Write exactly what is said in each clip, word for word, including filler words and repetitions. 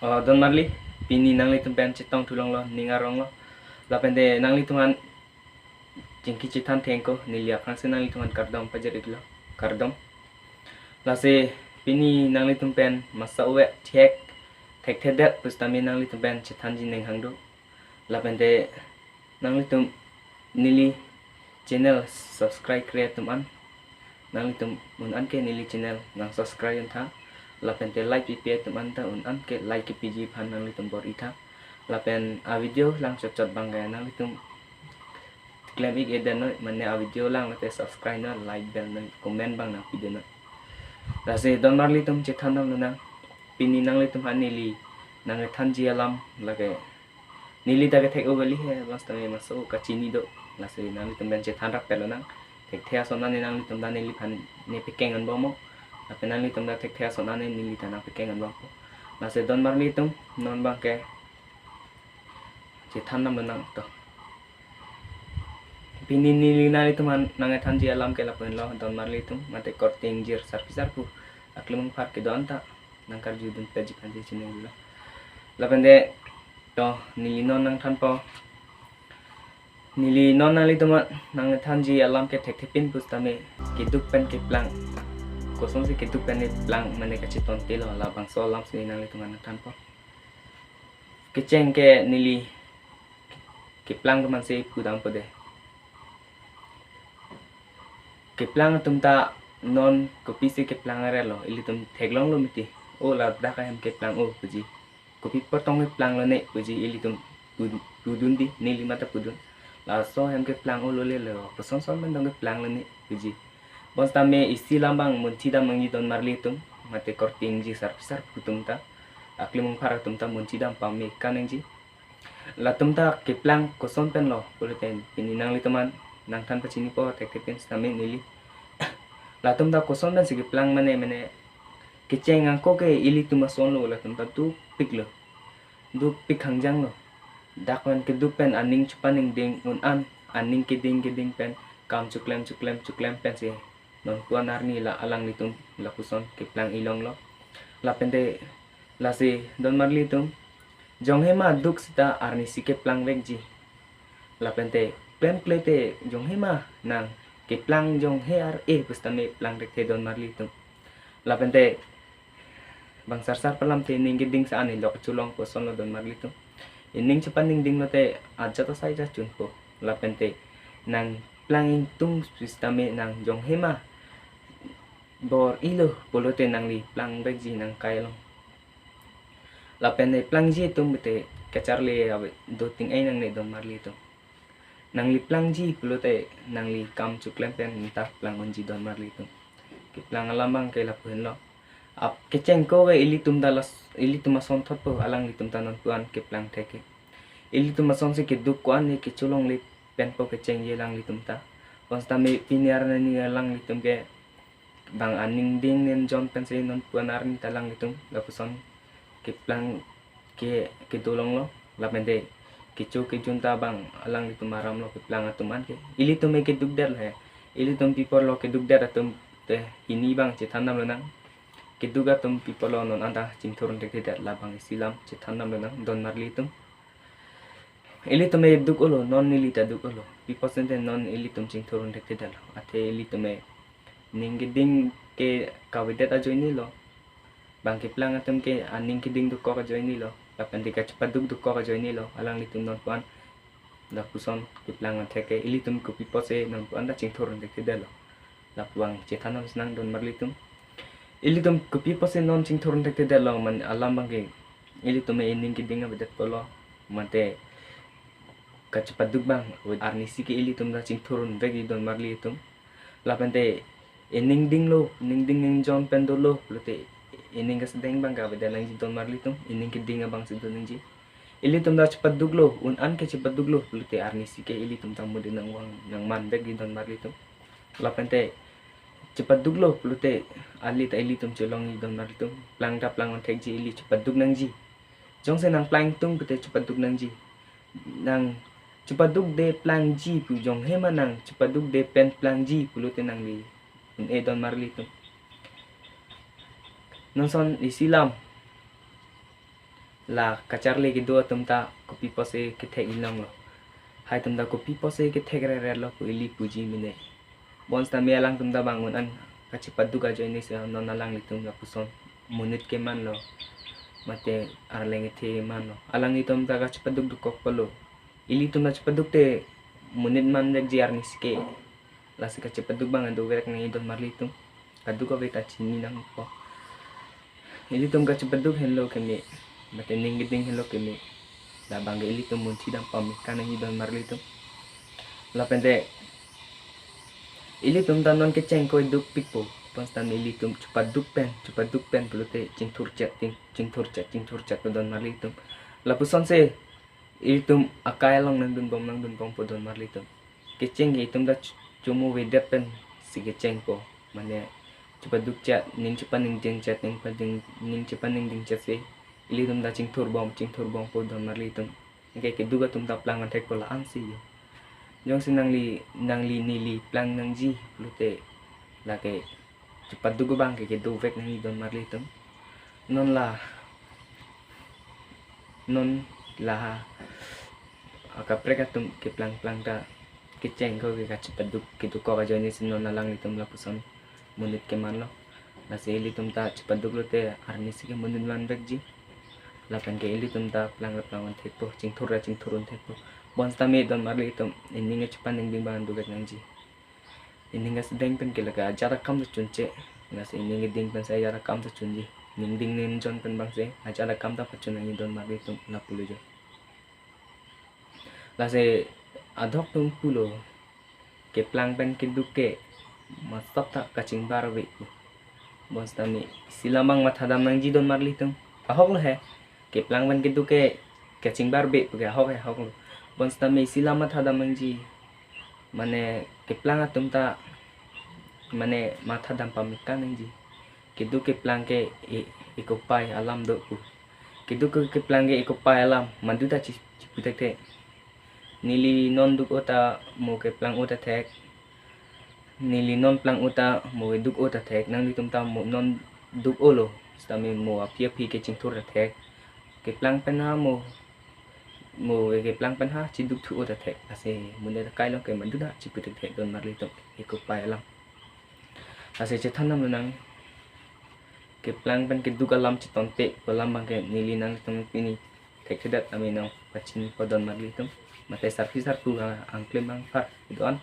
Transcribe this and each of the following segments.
Oh, don marli, pini nanglitum pen chetong thulonglo, ning aronglo. Lapen te nanglitum aphan chingki chethan thengko, neli aphrangsi nanglitum aphan kardom pajir-iklo, kardom. Lasi pini nanglitum pen masa uwe thek, thekthedet pusitame nanglitum pen chethanji ning hang do. Lapen te nanglitum neli channel subscribe kre atum an, nanglitum un-an ke neli channel nang subscribe un tha. Lapen te like pipi atum an ta un-an ke like kepiji aphan nanglitum bor-i tha. Lapen a video lang chot chot abang ke nanglitum klem-ik-edet noi, mane a video lang lote subscribe noi, like bell noi, comment abang nang pidet noi. Lasi don marli atum chethan damlo nang, pini nanglitum aphan neli nang kethanji alam lake neli ta kethek-o kali he, bonsitame maso kachini do. Lasi nanglitum pen chethan rap pelo nang. Thekthe ason ane nanglitum ta neliphan ne pekeng anbom mo. Lapen nanglitum ta thekthe ason ane neli ta nang pekeng anbompo. Lasi don marli atum, non abang ke chethan damlo nang to. Pini neli nanglitum aphan nang kethanji alam ke lapu henlo don marli atum, mate korte ingjir sarpi sarpo, aklimung phar kedo-an ta nang karjudun pajik anti chinilo. Lapen te to neli non nang thanpo. Neli non nanglitum aphan nang kethanji alam ke thekthe pin pusitame keduk pen keplang. Kosonsi keduk pen keplang mane kacheton telo, labangso alam si nanglitum aphan nang thanpo. Kecheng ke neli keplang atum aphansi pu dampo de. Keplang atum ta non kopisi keplang arelo, ilitum theklonglo mati. O ladak ahem keplang o puji. Kopi apot tong keplang lone puji ilitum pu-, pudun di, neli mate pudun. Laso ahem keplang o lole lo, koson son pen tong keplang lone puji. Bonsitame isi alam abang munthi dam nangji don marli atum, mate korte ingjir sarpi sarpo atum ta, aklimung phar atum ta munthi dam pame kan nangji. Latum ta keplang koson pen lo pulote pini nanglitum aphan nang than pachinipo thekthe pin sitame neli. Latum ta koson pensi keplang mane mane kecheng angko ke ilitum ason lo, latum ta dukpik lo. Dukpik hangjang lo. Dak pen keduk pen aning chepaningding un-an, aning keding keding pen kam chuklem chuklem chuklem pensi nonpu-an arni la alanglitum lapuson keplang-i longlo. Lapen te lasi don marli atum, jonghe ma duk sita arnisi keplang vekji. Lapen te klemkle te jonghe ma nang keplang jonghe ar-e pusitame plang thekthe don marli atum. Lapen te bang sarsar pen alam te ning keding sa ani lok cholong koson lo don marli atum. Ining chepaningding lote ajat asai ja chunpo. Lapen te nang plang ingtung pusitame nang jonghe ma bor-ilo pulote nangli plang vekji nang kai along. Lapen ne plangji atum bete kacharli ave do ting ai nangne don marli atum. Nangli plangji pulote nangli kam chuklem pen ta plang unji don marli atum. Keplang alam abang ke lapu henlo. Ap kecheng ko ve ilitum dalas ilitum ason thotpo alanglitum ta nonpu-an keplang thek ke. Ilitum asonsi keduk ko-an ne kecholongle penpo kechengji alanglitum ta. Bonsitame pini arni alanglitum ke bang aning ding nen jon pensi nonpu-an arni ta alanglitum lapuson keplang ke kedo longlo. Lapen te kecho kejun ta bang alanglitum aram lo keplang atum an ke. Ilitum ke kedukdet lo he. Ilitum pi apot lo kedukdet atum te hini abang chethan damlo nang. Keduk atum pi apot lo non anta chingthur thekthedet, labang isi alam chethan damlo nang don marli atum. Ilitum ke duk-olo, non neli ta duk-olo. Pi apot sente non ilitum chingthur thekthedetlo. Athe ilitum ke ning keding ke kavedet ajoine lo. Bang keplang atum ke aning keding dokok ajoine lo. Lapen te kachepaduk dokok ajoine lo. Alanglitum nonpu-an lapuson keplang an thek ke ilitum kopi apotsi nonpu-an ta chingthur thekthedetlo. Lapu abang chethan damsi nang don marli atum. Ilitum kopi apotsi non chingthur thekthedetlo mane alam abang ke ilitum ke ining keding avedetpo lo. Mate kachepaduk abang arnisi ke ilitum ta chingthur vekji don marli atum. Lapen te ining dinglo, ining ding ning jon pen dolo pulote ining kasedeng abang ke avedet nangji don marli atum, ining keding abangsi do nangji. Ilitum ta chepaduklo, un-an ke chepaduklo pulote arnisi ke ilitum ta mudi nangvang nangman vekji don marli atum. Lapen te chepaduklo pulote ale ta ilitum cholongji don marli atum. Plang ta plang on thekji, ili chepaduk nangji. Jongsi nang plang ingtung pute chepaduk nangji. Nang chepaduk de plangji pu, jonghe ma nang chepaduk de pen plangji pulote nangli un-e don marli atum. Non ason isi alam La kacharli kedo atum ta kopi pusi kethek inlonglo. Hai atum ta kopi pusi kethek rere lo pu ili puji mene. Bonsitame alangtum ta bang un-an kachepaduk ajoine si non alanglitum lapuson monit kemanlo. Mate arleng ethe manlo. Alanglitum ta kachepaduk dokok pulo. Ilitum ta chepaduk te monit manvekji arnisi ke. Lasi kachepaduk abang dovek nangji don marlitum. Kadokave ta chini nangpo. Ilitum kachepaduk henlo keme, mate ning keding henlo keme, labang ke ilitum munthi dam pameka nangji don marlitum. Lapen te ilitum ta non kecheng ko dukpikpo. Bonsitame ilitum chepaduk pen, chepaduk pen pulote chingthurchet, ching, chingthurchet, chingthurchet ko don marlitum. Lapusonsi ilitum akai along nangdunbom, nangdunbompo don marlitum. Kecheng ke itum ta ch-, chomu avedet pensi kechengpo. Mane chepadukchet, ning chepaningdingchet, ning pading, ning chepaningdingchetsi ilitum ta chingthurbom, chingthurbompo don marlitum. Anke keduk atum ta plang anthekpo la-ansi jo. Jongsi nangli, nangli neli plang nangji pulote lake chepaduk abang ke kedovek nangji don marlitum. Non la, non la akaprek atum keplang plang ta kecheng ko ke kachepaduk kedokok ajoine si non alanglitum lapuson monit kemanlo. Lasi ilitum ta chepaduk lote arnisi ke monit manvekji. Lapen ke ilitum ta plang ra plang unthekpo, chingthur ra chingthur unthekpo. Bonsitame don marlitum, ining chepaningding abang dovek nangji. Ining asedeng pen ke lake ajat akam ta chunche. Lasi ining keding pensi ajat akam ta chunji. Ningding ningjon pen abangsi ajat akam ta pachun nangji don marlitum lapulo jo. Lasi adhok atum pulo, keplang pen keduk ke masap ta kachingbar ave pu. Bonsitame isi alam abang matha dam nangji don marlitum. Ahoklo he. Keplang pen keduk ke kachingbar ave pu ke ahok he, ahoklo. Bonsitame isi alam matha dam nangji. Mane keplang atum ta mane matha dam pameka nangji. Keduk keplang ke e-, ekopai alam do pu. Keduk ke keplang ke ekopai alam, madu ta chi-, chipu thekthe. Neli non duk-o ta mo keplang-o ta thek. Neli non plang-o ta mo duk-o ta thek. Nanglitum ta mo non duk-olo, sitame mo aphi aphi ke chingthur ta thek. Keplang pen ha mo, mo keplang pen ha chidukthu-o ta thek. Lasi monit akai along ke madu ta chipu thekthe don marlitum, ekopai alam. Lasi chethan nam nang, keplang pen keduk alam chitonte alam abang ke neli nanglitum pini thekthedet tame nangpachinpo don marlitum. Mate sarpi sarpo angklem angphar kedo-an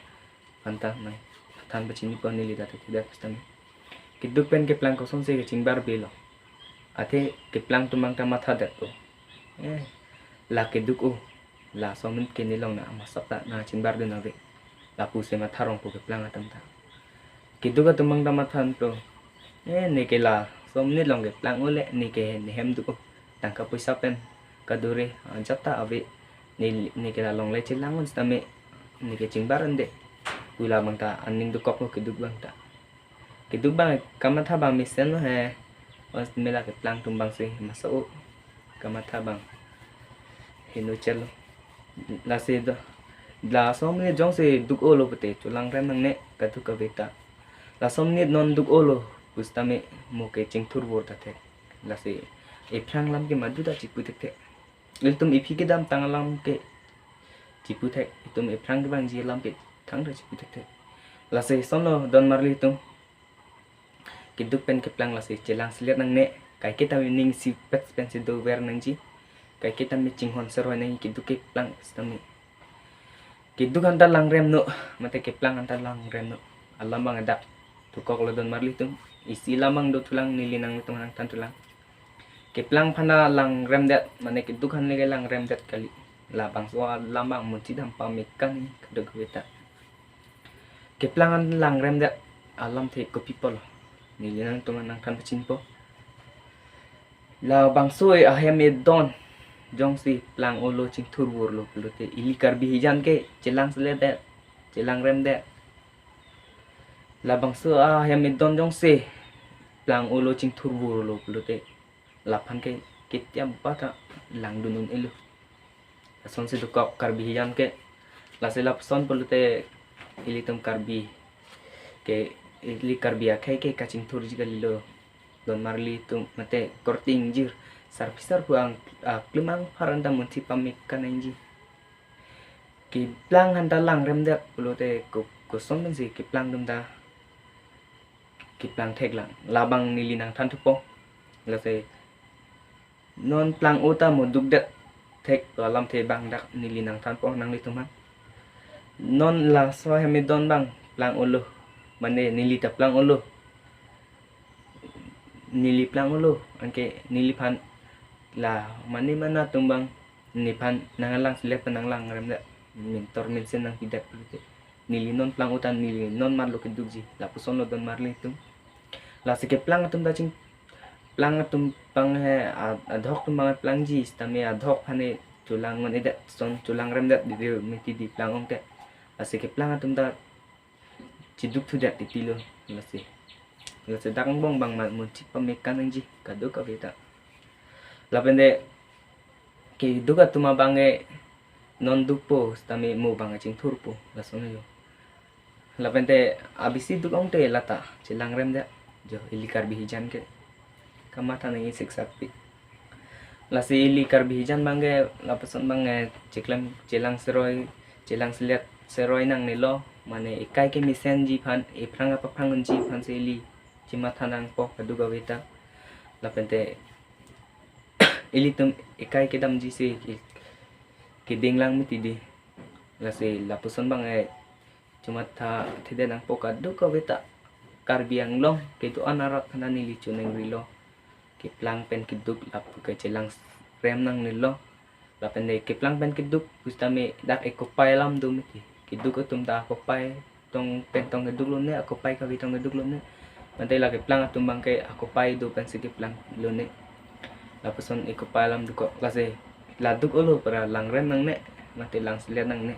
aphanta nangpathan pachinipo, neli ta thekthedet sitame. Keduk pen keplang kosonsi kachingbar avelo. Athe keplang atum abang ta mathadetpo. Eh, la keduk-o, laso amonit ke nelong na masap ta nangchingbardun ave, lapusi matha rongpo keplang atum ta. Keduk atum abang ta mathanpo. Eh, ne ke laso amonit along keplang-o le, ne ke nehem duk-o. Tangka poisa pen kadure ajat ta ave. Ne, ne ke la longle chelang un sitame ne ke chingbar unde pu labang ta aning dokoklo keduk abang ta. Keduk abang kamatha abang mesenlo he. Bonsitame la keplang atum abangsi maso-o kamatha abang heno chelo. Lasi do, laso amonit jongsi duk-olo pute cholangrem nangne kadokave ta. Laso amonit non duk-olo pusitame mo ke chingthur vor ta thek. Lasi ephrang alam ke madu ta chipu thekthe. Ilitum ephi kedamtang alam ke chipu thek, itum ephrang kevangji alam ke thangta chipu thekthe. Lasi sonlo don marlitum. Keduk pen keplang lasi chelangselet nangne, kaiketa ning isipet pensi dover nangji, kaiketa me chinghon seroi nangji keduk keplang sitame. Keduk anta langrem no, mate keplang anta langrem no. Alam abang dak dokoklo don marlitum. Isi alam abang dothulang, neli nanglitum nangthanthulang. Keplang aphan ta langremdet, mane keduk aphan le ke langremdet kali. Labangso alam abang munthi dam pameka nangji kadokave ta. Keplang an langremdet alamthe kopi pulo, neli nanglitum nangthan pachinpo. Labangso ahem edon jongsi plang-olo chingthur vorlo pulote ili Karbi hijan ke chelangseletdet, chelangremdet. Labangso ahem edon jongsi plang-olo chingthur vorlo pulote laphan ke ketiap ba ta langdun un-elo. Lasonsi dokok Karbi hijan ke. Lasi lapuson pulote ilitum Karbi ke, ili Karbi akhei ke kachingthurji kalilo. Don marlitum mate korte ingjir, sarpi sarpo ang, ah, klimang pharanta munthi pamik kanangji. Keplang hanta langrem det pulote ko-, koson pensi keplang atum ta, keplang thek lang. Labang neli nangthan thupo. Lasi non plang-o ta mo duk det thek alamthe bang dak neli nangthanpo nanglitum aphan. Non laso hem idon bang plang-olo. Mane neli ta plang-olo. Neli plang-olo. Anke neliphan la mane mana atum bang nephan nanglang selet pen nanglangrem det. Mintor minsen nangpi det pulote. Neli non plang-o ta neli non matlo kedukji. Lapusonlo don marli atum. Lasi keplang atum ta ching plang atum pang he ad-, adhok atum pang plangji sitame adhok aphan ne cholang non edet son cholangrem det didi miti di plang ong te. Lasi keplang atum ta chiduk thu det titilo. Lasi, lasi dak angbong bang ma munthi pamik kanangji kadokave ta. Lapen te keduk atum abang ke non dukpo sitame mo bang chingthurpo, lason jo. Lapen te abisi duk ong te lata chelangrem det jo, ili Karbi hijan ke kamatha nangji siksak pi. Lasi ili Karbi hijan bang ke lapuson bang, eh, cheklem chelang seroi, chelang selet seroi nangnelo, mane ekai kemesenji aphan, ephrang apaphrang unji aphan si ili chematha nangpo kadokave ta. Lapen te ilitum ekai kedamji si ke-, keding lang miti di. Lasi lapuson bang, eh, chematha thedet nangpo kadokave ta. Karbi Anglong kedo-an arat aphan neli choningrilo. Keplang pen keduk lapu ke chelangrem nangnelo. Lapen te keplang pen keduk pusitame dak ekopai alam do miti. Keduk atum ta akopai tong pen tong keduk lone, akopai kave tong keduk lone. Mate la keplang atum bang ke akopai do pensi keplang lone. Lapuson ekopai alam dukok, lasi la duk-olo pura langrem nangne, mate lang selet nangne,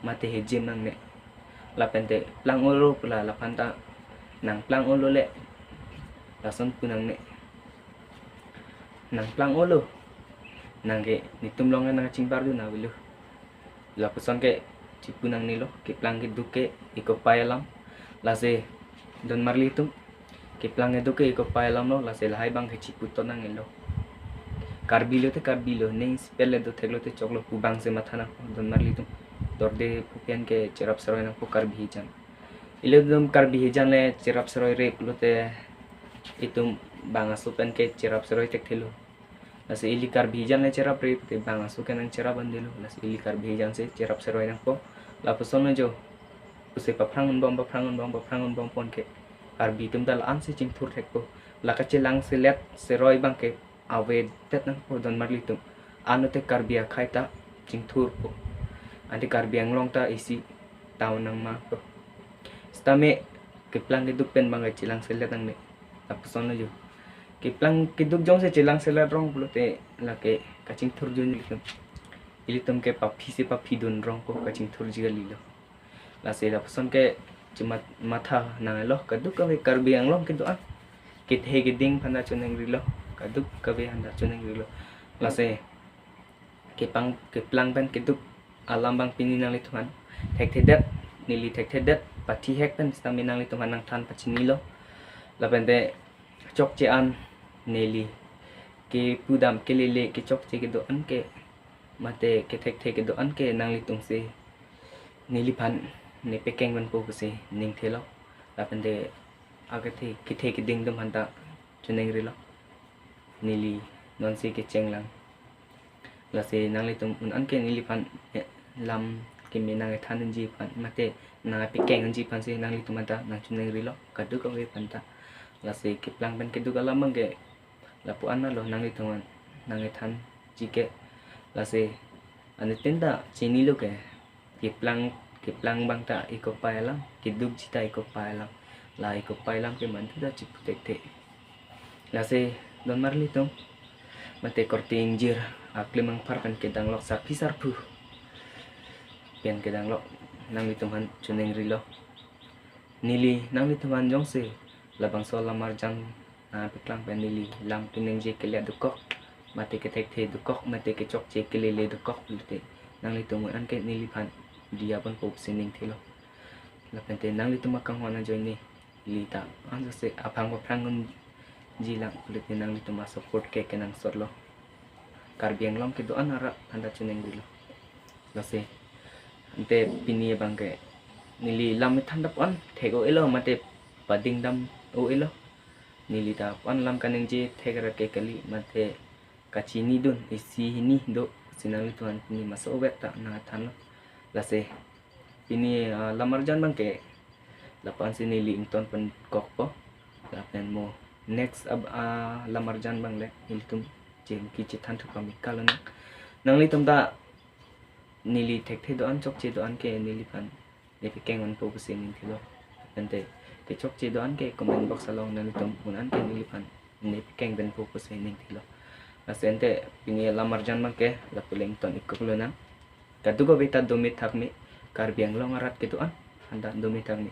mate hejim nangne. Lapen te plang-olo pura laphan ta nangplang-olo le, lason pu nangne. Nangplang-olo. Nang ke netum along nangchingbar dun avelo. Lapuson ke chipu nangnelo, keplang keduk ke ekopai alam. Lasi don marli atum, keplang keduk ke ekopai alamlo, lasi lahai bang ke chipu to nangnelo. Karbi lote Karbi lo, ning sipel le do thek lote choklo pu bang si matha nang don marli atum. Dorde pupian ke cherap seroi nangpo Karbi hijan. Ilitum Karbi hijan le cherap seroi re pulote itum bang aso pen ke cherap seroi thekthelo. Lasi ili Karbi hijan le cherap re te bang aso ke nangcherap andelo. Lasi ili Karbi hijan si cherap seroi nangpo. Lapuson lo jo. Pusi paphrang unbom, paphrang unbom, paphrang unbom pon ke Karbi atum ta la-an si chingthur thekpo. La kachelang selet seroi bang ke avedet nangpo don marli atum. Ano te Karbi akhei ta chingthurpo. Ante Karbi Anglong ta isi town nangmapo. Sitame keplang keduk pen bang ke chelang selet nangne. Lapuson lo jo. Keplang keduk jongsi chelang selet rong pulote lake kachingthur dun ilitum. Ilitum ke paphi si paphi dun rongpo, kachingthurji kalilo. Lasi lapuson ke chematha nanglo kadokave Karbi Anglong kedo-an. Kethe keding aphanta choningrilo, kadokave aphanta choningrilo. Lasi keplang, keplang pen keduk alam bang pini nanglitum aphan thekthedet, neli thekthedet, pathihek pen sitame nanglitum aphan nangthan pachinilo. Lapen te chokche an neli kepudam kelele kechokche kedo-an ke mate kethekthe kedo-an ke nanglitum si neliphan nepekeng vanpo pusi ningthelo. Lapen te akethe kethe keding atum aphanta choningrilo. Neli nonsi kecheng lang. Lasi nanglitum un-an ke neliphan, eh, lam keme nangkethan unji aphan mate nangpekeng unji aphan si nanglitum aphanta nangchoningrilo kadokave aphanta. Lasi keplang pen keduk alam bang ke lapu-an lo nanglitum aphan nangkethanji ke. Lasi anuttin ta chinilo ke keplang, keplang bang ta ekopai alam, kedukji ta ekopai alam. La ekopai alam ke mantu ta chipu thekthe. Lasi don marli atum mate korte ingjir aklimang phar pen kedanglok sarpi sarpo pen kedanglok nanglitum aphan choningrilo. Neli nanglitum aphan jongsi labangso alam arjan nangpeklang pen neli lam keningje kele dokok mate kethekthe dokok mate kechokche kelele dokok pulote nanglitum un-an ke neliphan diya ponpo pusi ningthelo. Lapen te nanglitum akanghon ajoine neli ta anjose aphrang paphrang un jilang pulote nanglitum a-support ke kenangsotlo. Karbi Anglong kedo-an arat anta choningri lo. Lasi ante pini abangke neli lam methan dap an thek-o-elo mate pading dam-o-elo. Neli ta an lam kaningje thek ra ke kali mate kachinidun isi hini do si nanglitum an pini maso ovet ta nangthanlo. Lasi pini, ah, lamarjan abangke lapu-an si neli ington pen kokpo. Lapen mo next ab, ah, lamarjan abang le nelitum jem kechethan thu pamikal nang. Nanglitum ta neli thekthe do-an chokche do-an ke neliphan nepekeng ponpo pusi ningthilo. Ante kechokche do-an ke comment box along nanglitum un-an ke neliphan nepekeng ponpo pusi ningthilo. Lasi ante pini lamarjan abangke lapu le ington ik-uklo nang. Kadokave ta dome thakme, Karbi Anglong arat kedo-an anta dome thakme.